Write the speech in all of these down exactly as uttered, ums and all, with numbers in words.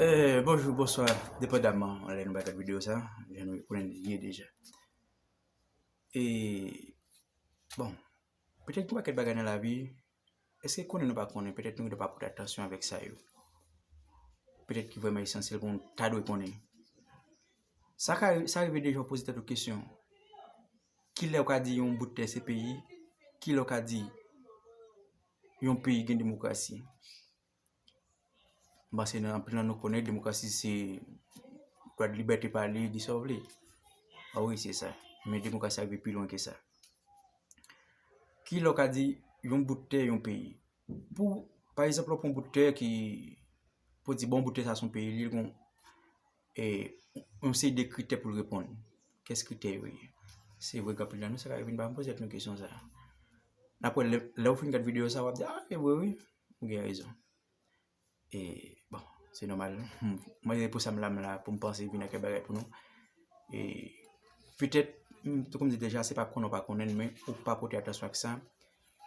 Eh, bonjou, bonswa, depandaman lè nou bay gad videyo sa, jan nou konnen li ye deja. E, bon, petèt gen pakèt bagay nan lavi, èske konnen nou pa konnen, petèt nou dwe pa pote atansyon avèk sa yo. Petèt ki vrèman esansyèl pou nou ta dwe konnen. Sa ka, sa rive deja w poze tèt ou kesyon, kilè w ka di yon bout tè se peyi, kilè w ka di yon peyi gen demokrasi? M panse nan anpil nan nou konnen demokrasi se dwa de libète pale, di sa w vle. A wi, se sa. Men demokrasi a rive pi lwen ke sa. Kilè w ka di yon bout tè yon peyi? Pou, pa egzanp, lè w pran yon bout tè ki, pou di, bon, bout tè sa se yon peyi, li gon, e, yon seri de kritè pou l reponn. Kès kritè yo ye? Se vre, gen anpil nan nou, sa ka vin pa m poze tèt nou kesyon sa. N ap wè, lè, lè w fin gad videyo sa, w ap di, a, e vre, wi, ou gen rezon. E, bon, se nòmal. Mwen, se pou sa m la, m la, pou m panse vin ak kèk bagay pou nou. E, petèt, m, tou kòm m di deja, se pa konnen w pa konnen l, men ou pa pote atansyon ak sa,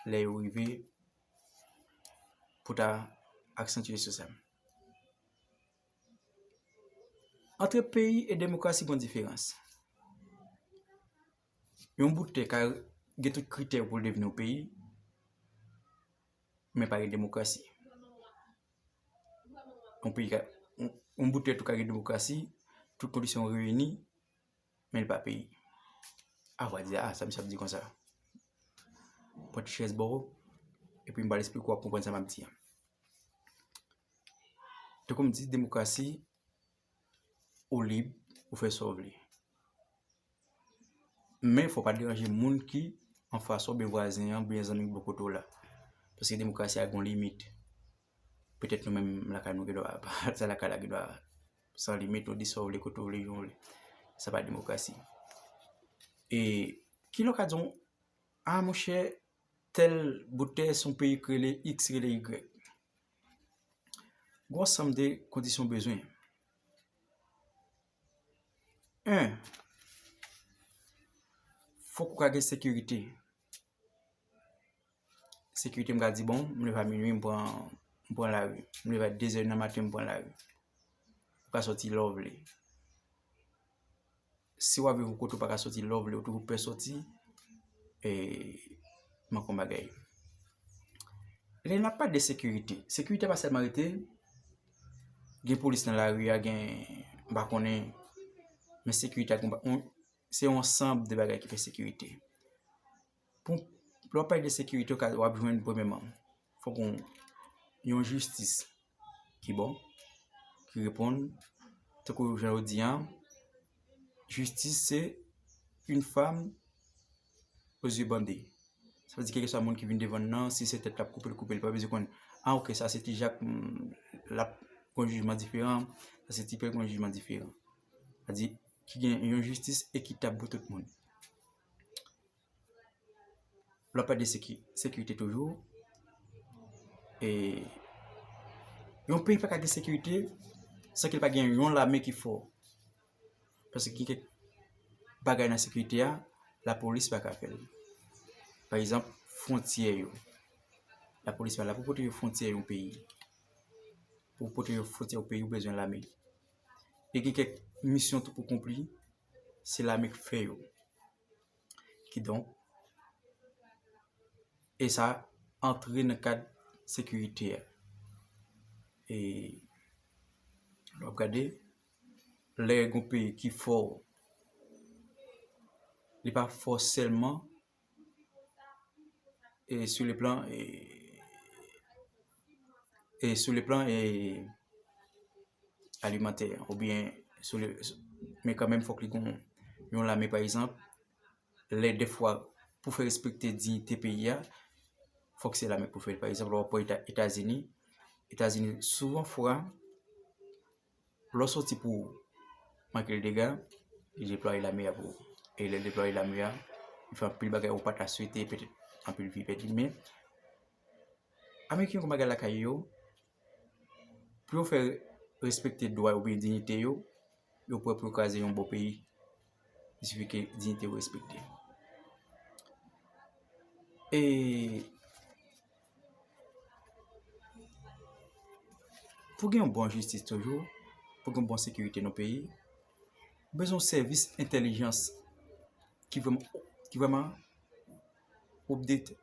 lè yo rive, pou ta aksantye sou sa. Antre peyi e demokrasi, gon diferans. Yon bout tè ka gen tout kritè pou l devni yon peyi, men pa gen demokrasi. Yon peyi ka, yon, yon bout tè tou ka gen demokrasi, tout kondisyon reyini, men li pa peyi. A, w a di, a, sa misye ap di konsa. Pran ti chèz ba w, epi m pral esplike w, w ap konprann sa m ap di a. Tankou m di, demokrasi, ou lib, ou fè sa w vle. Men fò w pa deranje moun ki anfas ou, oubyen vwazen an, oubyen zanmi k bò kote w la. Paske demokrasi a gon limit. Petèt nou menm lakay nou gen dwa, sa lakay la gen dwa san limit, ou di sa w vle, kote w vle, jan w vle. Sa pa demokrasi. E kilè w ka di yon, a monchè, tèl bout tè se yon peyi k rele X, rele Y. Gon ansanm de kondisyon bezwen. En, fòk ou ka gen sekirite. Sekirite, m ka di, bon, m leve a minui, m pran, m pran lari. M leve a de zè nan maten, m pran lari. Ou ka sòti lè w vle. Si w ap viv yon kote ou pa ka sòti lè w vle, ou toujou pè sòti, e, manke yon bagay. Lè n ap pale de sekirite, sekirite pa sèlman rete gen polis nan lari a, gen, m pa konnen, men sekirite a, gon pa, on, se yon ansanm de bagay ki fè sekirite. Pou, lè w ap pale de sekirite, w ka, w ap jwenn, premyèman, fòk yon, yon jistis ki bon, ki reponn, tankou jan yo di a, jistis se une femme aux yeux bandés. Sa vle di, kèlkeswa moun ki vin devan n nan, si se tèt l ap koupe, l koupe, li pa bezwen konn, a, oke, sa se ti Jak, mm, l ap gon jijman diferan, sa se ti Pyè, gon jijman diferan. Sa vle di, ki gen yon jistis ekitab pou tout moun. Lè w ap pale de seki-, sekirite toujou, e yon peyi pa ka gen sekirite san ke l pa gen yon lame ki fò. Paske gen kèk bagay nan sekirite a, lapolis pa ka fè l. Pa egzanp, fwontyè yo. Lapolis pa la pou pwoteje fwontyè yon peyi. Pou pwoteje fwontyè yon peyi, ou bezwen lame. E gen kèk misyon tou pou konpli, se lame k fè yo. Kidonk, e sa antre nan kad sekirite a. E lè w ap gade, lè gon peyi ki fò, li pa fò sèlman, e sou le plan, e, e sou le plan, e, alimantè, oubyen sou le, men kanmenm fòk li gon yon lame, pa egzanp, lè dèfwa pou fè respekte diyite peyi a, fòk se lame pou fè l. Pa egzanp, lè w ap pran Eta-, Etazini, Etazini souvan fwa, lè w sòti pou manke l dega, li deplwaye lame a pou ou. E lè l deplwaye lame a, li fè anpil bagay ou pa ta swete, petèt anpil vi pèdi, men Ameriken yo gon bagay lakay yo, pou yo fè respekte dwa yo oubyen diyite yo, yo prè pou yo kraze yon bon peyi. Il suffit ke diyite yo respekte. E pou gen yon bon jistis toujou, pou gen bon sekirite nan peyi, ou bezwen yon sèvis entèlijans ki vrèman, ki vrèman update.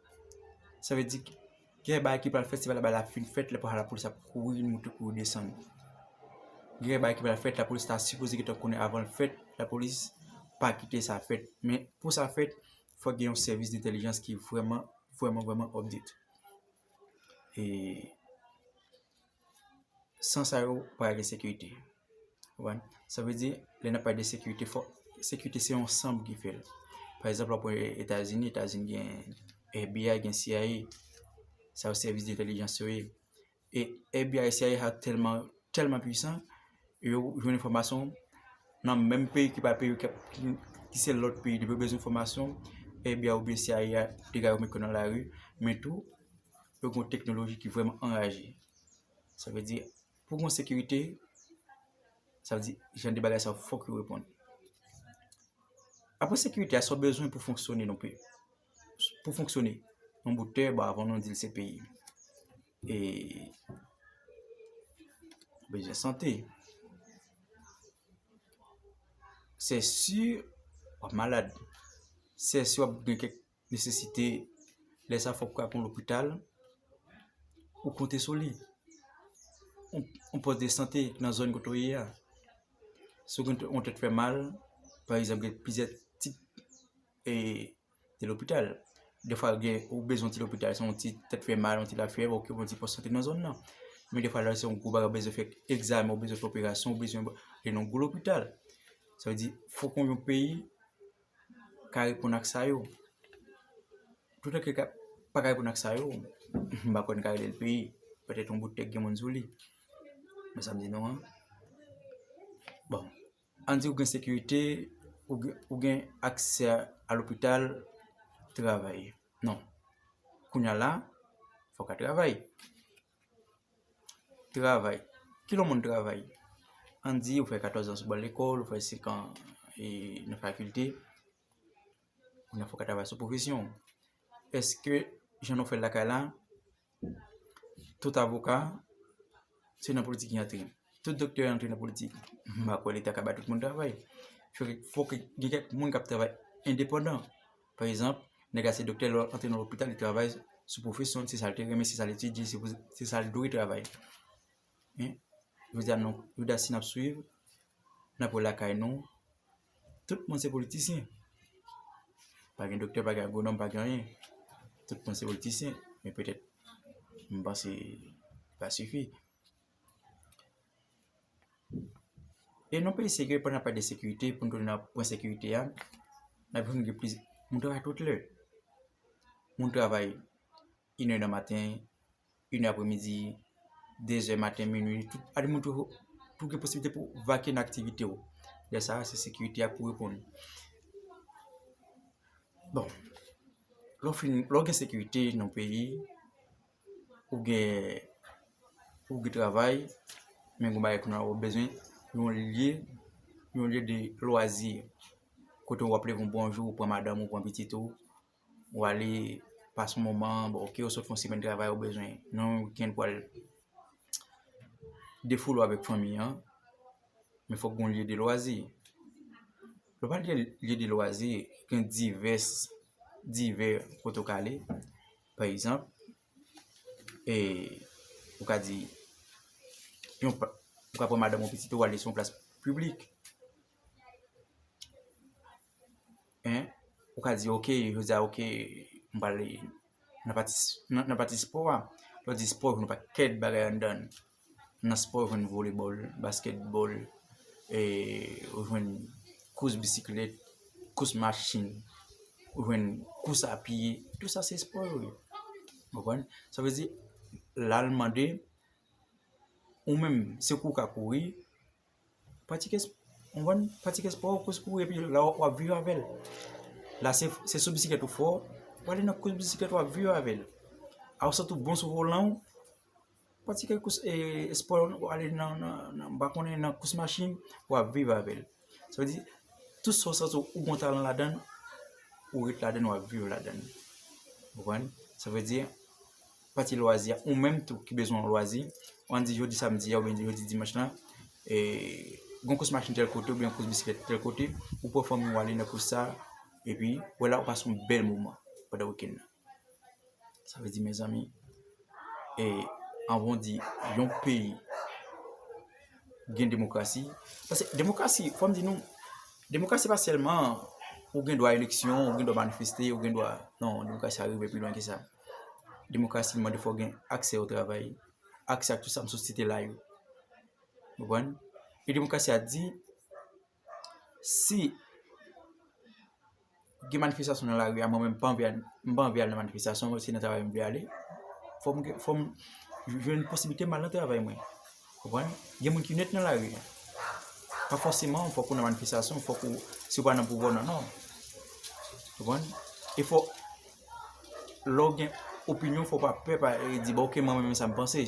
Sa vle di, gen bagay ki pral fèt, se pa lè bagay la fin fèt, lè pral lapolis ap kouri moute, kouri desann. Gen bagay ki pral fèt, lapolis ta sipoze gentan konnen avan l fèt, lapolis pa kite sa fèt. Men pou sa fèt, fòk gen yon sèvis entèlijans ki vrèman, vrèman, vrèman update. E san sa yo, pa gen sekirite. Ou konprann? Sa vle di, lè n ap pale de sekirite, fò, sekirite se yon ansanm ki fè l. Pa egzanp, w ap pran Etazini, Etazini gen F B I, gen C I A. Sa yo sèvis entèlijans yo ye. E F B I, C I A tèlman, tèlman pwisan, yo jwenn enfòmasyon nan menm peyi ki pa peyi yo, ki, ki se lòt peyi, depi yo bezwen enfòmasyon, F B I oubyen C I A a, deja yo met kò nan lari, men tou, yo gen yon teknoloji ki vrèman anraje. Sa vle di, pou gen sekirite, sa vle di, jan de bagay sa yo fòk yo reponn. Apre sekirite a, sa w bezwen pou fonksyone nan peyi. Pou fonksyone, yon bout tè, bon, avan nou di l se peyi. E, ou bezwen sante. Se si w ap malad. Se si w ap gen kèk nesesite, lè sa fòk ou ka pran lopital, ou konte sou li. Yon, yon pòs de sante nan zòn kote w ye a. Si w gen yon tèt fè mal, pa egzanp, gen plizyè tip, e, de lopital. Defwa, gen, ou bezwen yon ti lopital, se yon ti tèt fè mal, yon ti lafyèv, oke, yon ti pòs sante nan zòn nan. Men defwa, lè se yon gwo bagay, ou bezwen fè egzamen, ou bezwen fè operasyon, ou bezwen ale nan gwo lopital. Sa vle di, fòk yon peyi ka reponn ak sa yo. Toutan ke ka, pa ka reponn ak sa yo, m pa kwè n ka rele l peyi. Petèt yon bout tè k gen moun sou li. Men sa m di nou an. Bon, ann di ou gen sekirite, ou gen, ou gen aksè a lopital, travay. Non. Kounye a la, fòk a travay. Travay. Kilè yon moun travay? Ann di, ou fè katòz an sou ban lekòl, ou fè senk an, e, nan fakilte, kounye a fòk a travay sou pwofesyon w. Èske, jan nou fè l lakay la, tout avoka, se nan politik y antre? Tout doktè antre nan politik? M pa kwè Leta ka bay tout moun travay. Fòk, fòk gen kèk moun k ap travay endepandan. Pa egzanp, nèg la se doktè, lè l antre nan lopital, li travay sou pwofesyon l, se sa l te renmen, se sa l etidye, se pou, se sa l dwe travay. Hein? Jodi a, nou, jodi a, si n ap swiv, n ap wè lakay nou, tout moun se politisyen. Pa gen doktè, pa gen agwonòm, pa gen anyen. Tout moun se politisyen. Men petèt, m panse, pa sifi. E nan peyi serye, pandan n ap pale de sekirite, pou n tounen nan pwen sekirite a, n ap jwenn gen pliz-, moun travay tout lè. Moun travay inè nan maten, inè apremidi, dezè maten, minui, tout, ade moun tou, tou gen posiblite pou vake nan aktivite w. Lè sa a, se sekirite a pou reponn. Bon, lè w fin, lè w gen sekirite nan peyi, ou gen, ou gen travay, men gen bagay kounye a ou bezwen yon lye, yon lye de lwazi. Kote w ap leve yon bon jou, ou pran madanm ou, pran pitit ou, ou ale pase yon moman, bon, oke, ou sot fè yon semèn travay, ou bezwen nan yon wikenn pou al defoule w avèk fanmi an, men fòk gen yon lye de lwazi. Lè w pale de lye de lwazi, gen divès, divè kote w ka ale. Pa egzanp, e, ou ka di, yon pa, ou ka pran madanm ou, pitit ou, ale sou yon plas piblik. Hein? Ou ka di, oke, jodi a, oke, m prale nan pati, nan, nan pati spò a. Lè w di spò, ou jwenn yon pakèt bagay anndan l. Nan spò, ou jwenn volebòl, baskètbòl, e, ou jwenn kous bisiklèt, kous machin, ou jwenn kous a pye. Tout sa se spò yo ye. Ou konprann? Sa vle di, la l mande, ou menm, se kou w ka kouri, pratike, ou konprann? Pratike spò, kous kouri, epi la w ap viv avè l. La se, se sou bisiklèt ou fò, w ale nan kous bisiklèt, w ap viv avè l. A ou santi w bon sou volan w, pratike kous, e, spò, w ale nan, nan, nan, m pa konnen, nan kous machin, w ap viv avè l. Sa vle di, tout sa w santi w gen talan ladan l, ou ret ladan l, w ap viv ladan l. Ou konprann? Sa vle di, pati lwazi a, ou menm tou ki bezwen yon lwazi, ann di jodi samdi a oubyen jodi dimanch lan, e, gen yon kous machin tèl kote oubyen yon kous bisiklèt tèl kote, ou pran fanmi w ale nan kous sa, epi wè la ou pase yon bèl moman pandan wikenn nan. Sa vle di, mezanmi, e anvan w di yon peyi gen demokrasi, paske demokrasi, fò m di nou, demokrasi pa sèlman ou gen dwa eleksyon, ou gen dwa manifeste, ou gen dwa, non, demokrasi a rive pi lwen ke sa. Demokrasi mande fò w gen aksè o travay, aksè ak tout sa m sot site la yo. Ou konprann? E demokrasi a di, si gen manifestasyon nan lari a, mwen menm m pa anvi al, m pa anvi al nan manifestasyon, se nan travay m vle ale, fò m, fò m jwenn posiblite m al nan travay mwen. Konprann? Gen moun ki nèt nan lari a. Pa fòseman fòk ou nan manifestasyon, fòk ou, si w pa nan pouvwa w nan, non. Konprann? E fò, lè w gen opinyon, fò w pa pè pa, e di, "Bon, oke, mwen menm sa m panse."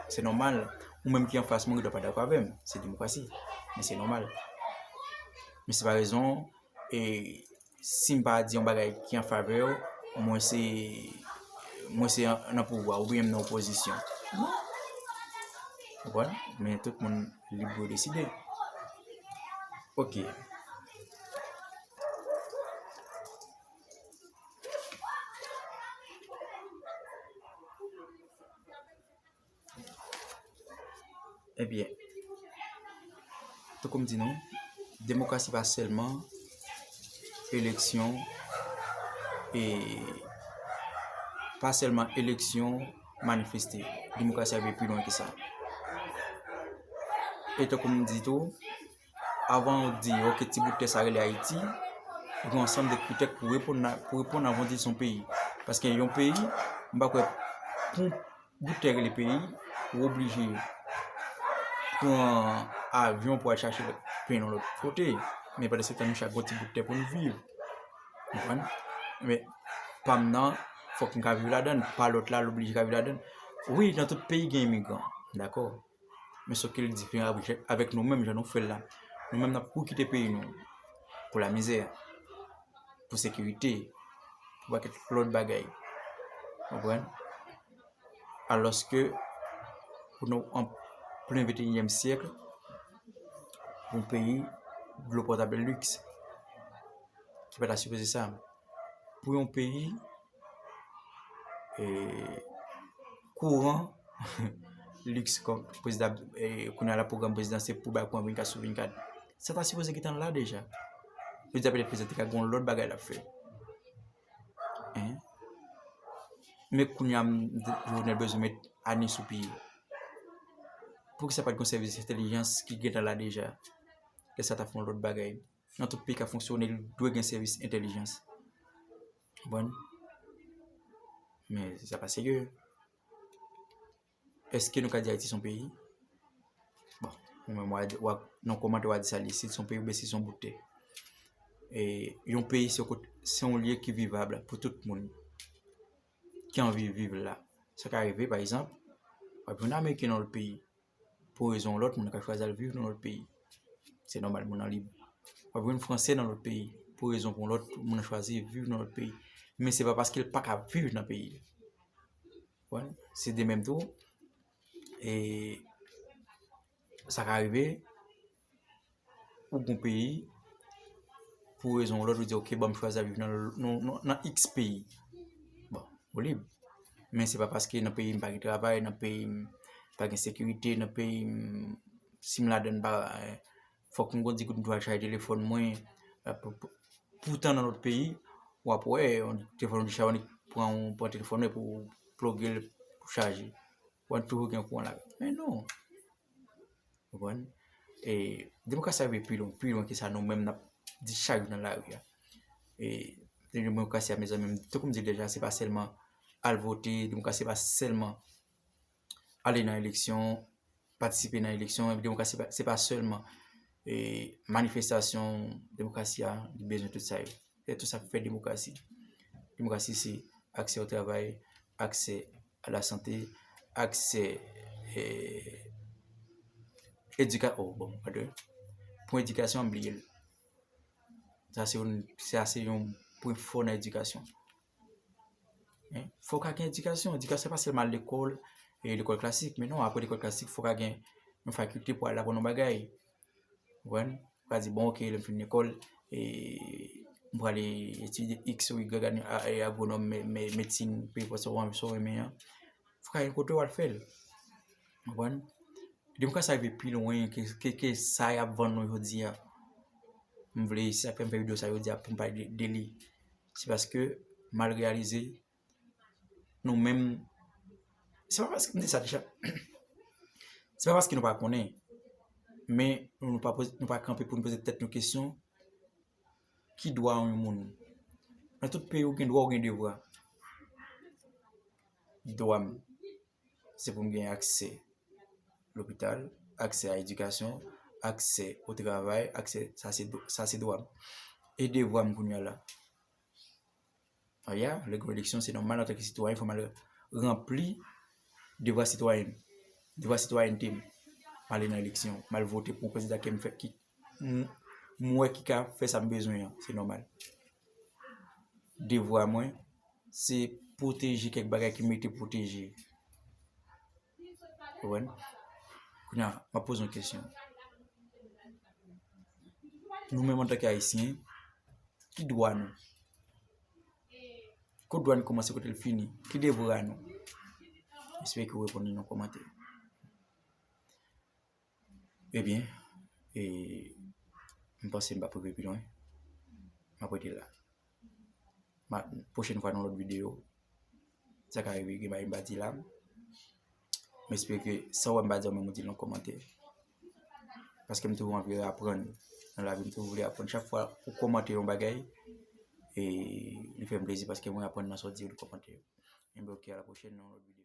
Se nòmal, ou menm ki anfas mwen, ou dwe pa dakò avè m. Se demokrasi. Men se nòmal. Men se pa rezon, e si m pa di yon bagay ki an favè w, mwen se, mwen se nan pouvwa oubyen m nan opozisyon. Non. Ou konprann? Men tout moun lib pou yo deside. Oke. Ebyen, tankou m di nou, demokrasi pa sèlman eleksyon, e pa sèlman eleksyon, manifeste. Demokrasi a rive pi lwen ke sa. E tankou m di tou, avan w di, oke, ti bout tè sa rele Ayiti, ou gen ansanm de kritè pou reponn, pou reponn avan w di se yon peyi. Paske yon peyi, m pa kwè, pou bout tè rele peyi, ou oblije pran avyon pou al chache pen yon lòt kote. Men pandan se tan, nou chak gon ti bout tè pou nou viv. Konprann? Men pa m nan, fòk m ka viv ladan l, pa lòt la, l oblije ka viv ladan l. Wi, nan tout peyi gen imigran, dakò? Men sòf ke l diferan avèk, avèk nou menm, jan nou fè l la. Nou menm, n ap kou kite peyi nou pou lamizè, pou sekirite, pou pakèt lòt bagay. Konprann? Alòske, pou nou an plen venteyinyèm syèk, pou yon peyi, dlo potab liks, ki pa ta sipoze sa. Pou yon peyi, e, kouran, liks kòm prezidan, e, kounye a la pwogram prezidan se pou bay kouran vennkat sou vennkat. Sa ta sipoze gentan la deja. Yo di a petèt prezidan te ka gon lòt bagay l ap fè. Hein? Men kounye a, m, Jovenel bezwen met ane sou pye. Poukisa pa t gon sèvis entèlijans ki gentan la deja? Lè sa ta fè yon lòt bagay. Nan tout peyi k ap fonksyone, li dwe gen sèvis entèlijans. Konprann? Men sa pa serye. Èske nou ka di Ayiti se yon peyi? Bon, ou menm w a, w a, nan kòmantè w a di sa li, si se yon peyi oubyen si se yon bout tè. E yon peyi se yon kot, se yon lye ki vivab pou tout moun ki anvi viv la. Sa ka rive, pa egzanp, w ap jwenn Ameriken nan lòt peyi. Pou rezon yon lòt, moun nan ka chwazi al viv nan lòt peyi. Se nòmal, moun nan lib. W ap jwenn Franse nan lòt peyi. Pou rezon pou yon lòt, moun nan chwazi viv nan lòt peyi. Men se pa paske l pa ka viv nan peyi l. Konprann? Se de menm tou. E sa ka rive, ou gon peyi, pou rezon yon lòt, ou di, "Oke, ban m chwazi al viv nan, nan, nan, nan X peyi." Bon, ou lib. Men se pa paske nan peyi m pa gen travay, nan peyi m pa gen sekirite, nan peyi m, si m ladann pa, fòk m gon di goud m tou al chaje telefòn mwen. Pou, pou, poutan nan lòt peyi, w ap wè, yon telefòn ou deja pran, ou pran telefòn mwen pou ploge l, pou chaje. W ap toujou gen kouran la. Men non. Konprann? E demokrasi a rive pi lwen, pi lwen ke sa nou menm n ap di chak jou nan lari a. E demokrasi a, mezanmi, tankou m di l deja, se pa sèlman al vote, demokrasi se pa sèlman ale nan eleksyon, patisipe nan eleksyon, demokrasi se pa, se pa sèlman, e, manifestasyon, demokrasi a, li bezwen tout sa yo. Se tout sa k fè demokrasi. Demokrasi se aksè o travay, aksè a la sante, aksè, e, edika-, oh, bon, padon. Pou edikasyon, m bliye l. Sa se yon, sa se yon pwen fò nan edikasyon. Hein? Fò w ka gen edikasyon. Edikasyon pa sèlman lekòl, e lekòl klasik, men non, apre lekòl klasik, fò w ka gen yon fakilte pou al aprann yon bagay. Ou konprann? Ou ka di, bon, ok, lè m fin lekòl, e, m prale etidye X ou Y, a- e, agwonòm, me- me- medsin, pe enpòt sa w anvi, sa w renmen an. Fò ka gen kote w al fè l. Ou konprann? Demokrasi a rive pi lwen ke, ke, ke sa y ap vann nou jodi a. M vle, sa fè m fè videyo sa jodi a pou m pale de, de li. Se paske m al reyalize nou menm, se pa paske m di sa deja, se pa paske nou pa konnen, men nou pa poze, nou pa kanpe pou nou poze tèt nou kesyon, ki dwa yon moun? Nan tout peyi, ou gen dwa, ou gen devwa. Dwa m, se pou m gen aksè lopital, aksè a edikasyon, aksè o travay, aksè, sa se, sa se dwa m. E devwa m kounye a la? Aya, lè gen eleksyon, se nòmal antanke sitwayen, fò m al ranpli devwa sitwayen, devwa sitwayènte m. M ale nan eleksyon, m al vote pou yon kandida ke m fè, ki, m, m wè ki ka fè sa m bezwen an, se nòmal. Devwa mwen, se pwoteje kèk bagay ki merite pwoteje. Ou konprann? Kounye a, m ap poze yon kesyon. Nou menm antanke Ayisyen, ki dwa nou? Kot dwa nou kòmanse, kote l fini? Ki devwa nou? M espere ke w reponn li nan kòmantè. Ebyen, e, m panse m p ap rive pi lwen. M ap rete la. Ma, pwochèn fwa nan lòt videyo, sa ka rive gen bagay m pa di la. M espere ke sa w wè m pa di a, ou menm ou di l nan kòmantè. Paske m toujou anvi aprann nan lavi, m toujou vle aprann. Chak fwa ou kòmante yon bagay, e li fè m plezi paske mwen aprann nan sa w di yo nan kòmantè yo. Enben, ok, a la pwochèn nan yon lòt videyo.